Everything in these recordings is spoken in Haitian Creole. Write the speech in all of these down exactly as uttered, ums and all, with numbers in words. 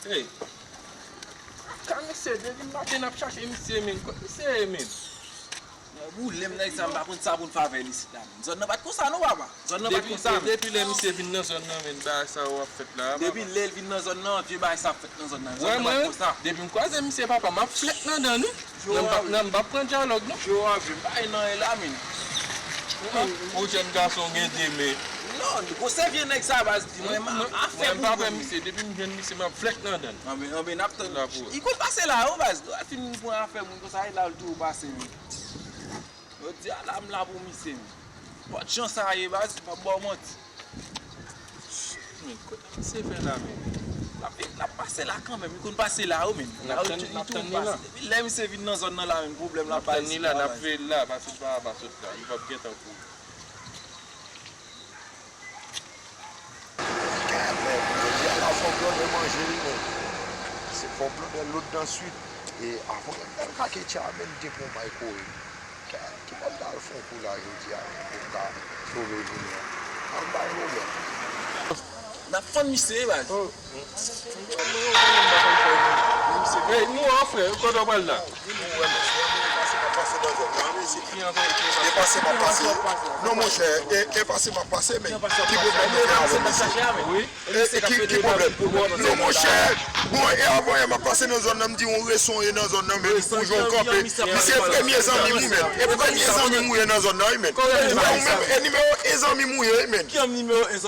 Hey. Ka misye, depi maten n ap chache misye, men. Kot misye ye, men? Nèg boule m, nèg sa, m pa konn sa pou n fè avè l isit la, men. Zòn nan pa t konsa non, papa. Zòn nan pa t konsa, men. Depi lè misye vin nan zòn nan, men, bagay sa yo ap fèt la, papa. Depi lè l vin nan zòn nan, vye bagay sa ap fèt nan zòn nan. Zòn nan pa t konsa. Depi m kwaze misye, papa, m ap flèk nan dan l, wi. Nan m p ap, nan m p ap pran dyalòg, non. Yo, a vre, m pa gen anyen la, men. Ou jèn gason gen de men. Non, gwosè vye nèg sa, baz, di mwen, afè pou mwen. Mwen, m pa pè misye. Depi m jwenn misye, m ap flèk nan dan l. Anben, anben, n ap tann. Li konn pase la, wi, baz. Lè l fin pran afè moun konsa, e la l toujou pase, men. Jodi a la, m la pou misye, men. Pòt jan sa ye, baz, m p ap ba w manti. Men, kote misye fè la, men? L ap, l ap pase la kanmenm, li konn pase la, wi, men. N ap tann, n ap tann li la. Depi lè misye vin nan zòn nan la, men, pwoblèm la pa isit la, baz. N ap tann li la, n ap veye l la, pa sot pa, pa sot la, li p ap gentan kouri. Kèt, men, jodi a la, fò m donnen manje, wi, men. Se fò m donnen lòt answit. E avan menm lè l kake tcha, men, m te pran mayko, wi. Kèt, ki bò m ta al fè yon kou la jodi a, men, pou m ka sove jounen an? An, pa gen pwoblèm. N ap fann misye, wi, baz. Hey, nou an, frè, kote w pral la? E pase m ap pase. Non, monchè, e, e pase m ap pase, men. Ki pwoblèm nou gen avè misye? Wi. E, e ki, ki pwoblèm? Non, monchè, bon, e avan yè m ap pase nan zòn nan, m di yon reson ye nan zòn nan, men, pou jan w kanpe. Misye premye zanmi m, wi, men. E premye zanmi m ou ye nan zòn nan, wi, men. Ou menm, e nimewo en zanmi m ou ye, wi, men. Oh, nimewo en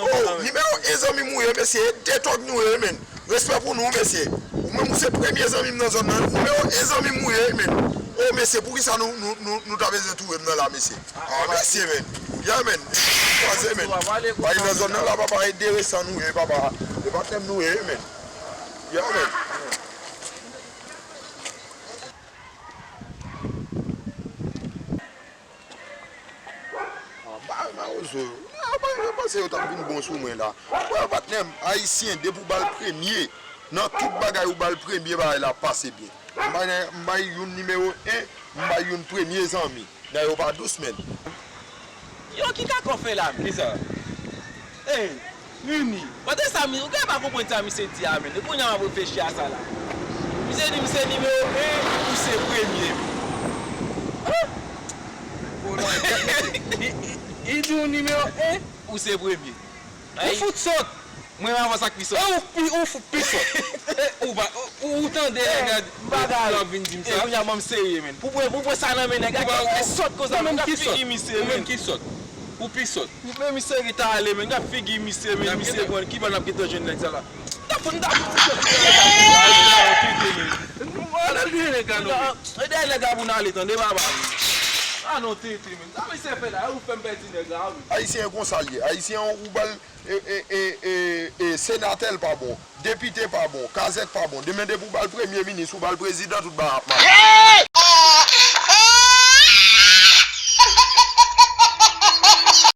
zanmi m ou ye, mesye, e de tòg nou ye, wi, men. Respè pou nou, mesye. Ou menm, ou se premye zanmi m nan zòn nan. Nimewo en zanmi m ou ye, men. Oh, mesye, poukisa nou, nou, nou, nou ta bezwen touye m nan la, mesye? Ah, mesye, men. Yeah, men. Kwaze, men. Bay nan zòn nan la, papa, e de resan nou ye, papa. E patnè m nou ye, men. Yeah, men. Ah, ba, mawozo yo. Ah, ba, yo panse yo t ap vin bon sou mwen la. Wè, patnè m, ayisyen, depi w ba l premye, nan tout bagay ou ba l premye, bagay la ap pase byen. M bay, m bay youn nimewo en, m bay youn premye zanmi. Nèg yo pa dous, men. Yo, ki kaka w fè la, men? Kisa? Ey, Rini, pandan sa, mi, ou gen pa konprann sa misye di a, men. E kounye a m ap reflechi a sa la. Misye di m se nimewo en, ou se premye, men. Hein? Li, li, li di w nimewo en, ou se premye. Ou fout sòt. Mwen avan sa k pi sòt. E ou pi, ou fout pi sòt. Ou pa, ou, ou tande nèg la, la vin di m sa. E kounye a ban m serye, men. Pou pran, pou pran sa nan men nèg la, ki sòt konsa, men, gad figi misye, men. Ou menm ki sòt. Ou pi sòt. Men misye ret ale, men, gad figi misye, men. Misye pran, ki bò n ap gentan jwenn nèg sa la? N ap fout, n ap fout misye fout nèg la. Al dèyè nèg la, non, men. Al dèyè nèg la pou n ale, tande, papa. A non, tete, men. Sa misye fè la, ou fè m pèdi nèg la, wi. Ayisyen konsa l ye. Ayisyen, ou ba l e, e, e, e, e, senatè l pa bon, depite pa bon, kazèk pa bon. Demen depi w ba l premye minis, ou ba l prezidan, tout bagay ap mache.